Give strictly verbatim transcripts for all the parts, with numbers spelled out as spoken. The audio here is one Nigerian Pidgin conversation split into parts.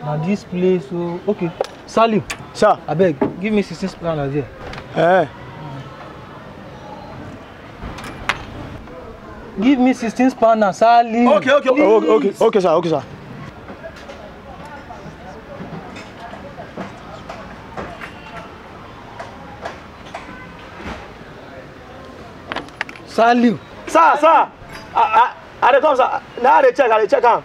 Na this place o. Okay. Salim. Sir. Abeg, give me sixteen spanner there. Eh. Give me sixteen spanner, Salim. Okay, okay, okay, okay, okay, sir, okay, sir. Salim. Sir, sir. I, I, I dey come, sir. Now I dey check, I dey check am.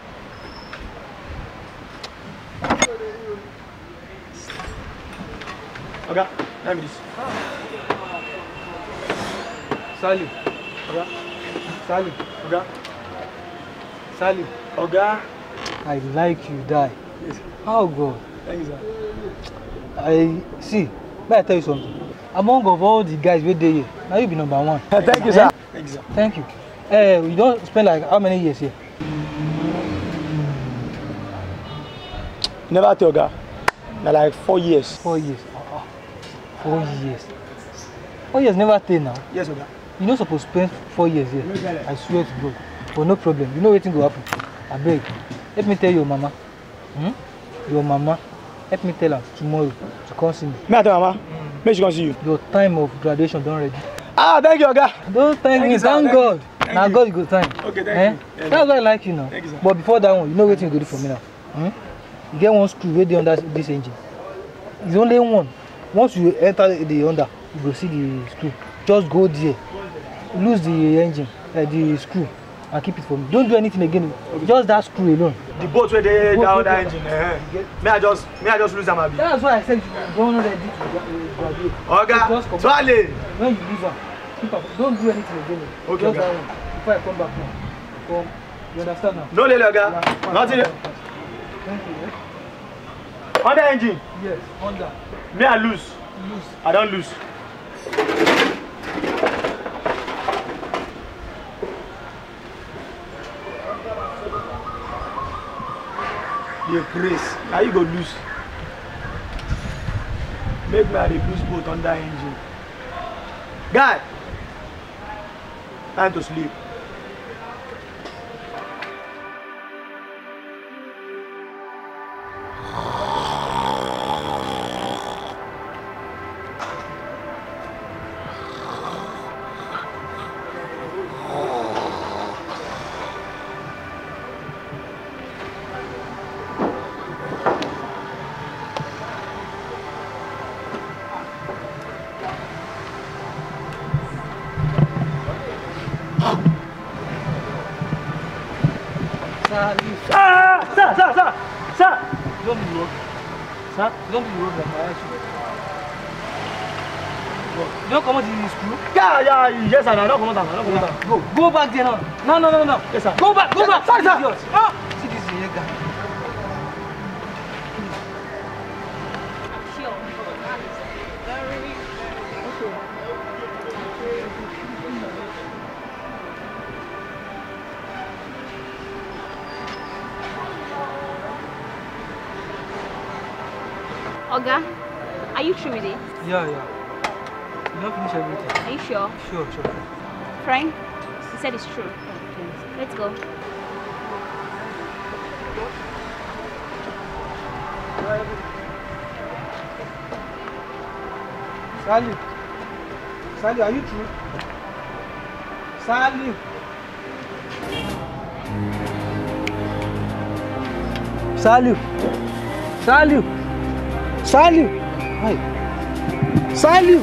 Oga, let me this. Salim. Oga. Salim. Oga. Salim. Oga. I like you, die. Yes. How God? Thank you, sir. I see. May I tell you something? Among of all the guys wey dey here, na you be number one. Thank you, sir. Eh? Thank you, sir. Thank you. Eh, you don spend like how many years here? Never tell, oga. Na like four years. Four years. Ah, ah. Four years. Four years never tey now. Yes, oga. You no suppose spend four years here. I swear to God. But no problem. You know wetin go happen. Abeg, help me tell your mama. Hmm? Your mama, help me tell am tomorrow to come see me. Me I tell mama. Make she come see you. Your time of graduation don ready. Ah, thank you, oga. Don't thank me, thank God. Na God you go thank. Okay, thank you. That's why I like you now. Thank you, sir. But before that one, you know wetin you go do for me now? Hmm? You get one screw wey dey under this engine. It's only one. Once you enter the under, you go see the screw. Just go there, lose the engine, uh, the screw, and keep it for me. Don't do anything again. Okay. Just that screw alone. The bolt wey dey down that engine, eh? Me I just, me I just lose am, abi? That's why I said you don't know that this is graduate. Oga, Swale. When you lose am, keep am. Don't do anything again. Okay, just that one. Before I come back now, come. You understand now? No, lele, oga. Nothing. Thank you. Eh? Under engine. Yes, under. Me I lose. Lose. I don lose. Dey craze. Na you go lose. Make me I dey lose boat under engine. Guy, time to sleep. Sir, leave. Ah, sir, sir, sir, sir. You don do the work. Sir, you don do the work like I ask you. You don comot the screw? Yeah, yeah, yes, sir. I don comot am. I don comot am. Go, go back there now. No, no, no, no. Yes, sir. Go back, go back. Sorry, sir. Idiot. Ah, see this yeye guy. Oga, are you through with it? Yeah, yeah. You don finish everything. Are you sure? Sure, sure, sure. Frank, he said it's true. Let's go. Salim. Salim, are you through? Salim. Salim. Salim. Salim. Hi. Salim.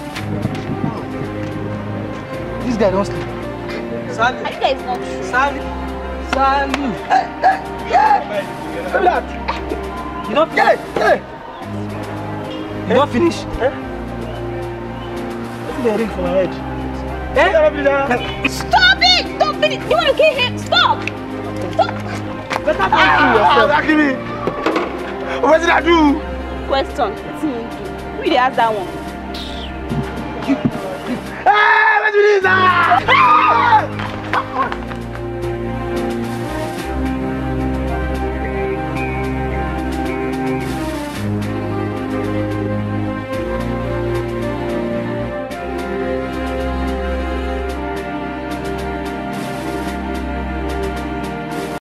This guy don sleep. Salim. Are you guys not through? Salim. Salim. Hey, hey, yeah. Look at that. You don finish? Hey, hey. You don finish? Eh? Wetin dey ring for my head? Eh? Stop it! Don't finish! You want to kill him? Stop! Stop! Better don't kill yourself. Ah, exactly me. Wetin I do? Question. Wetin you do? Who dey ask that one? You. Hey, wetin be this? Ah! Ah!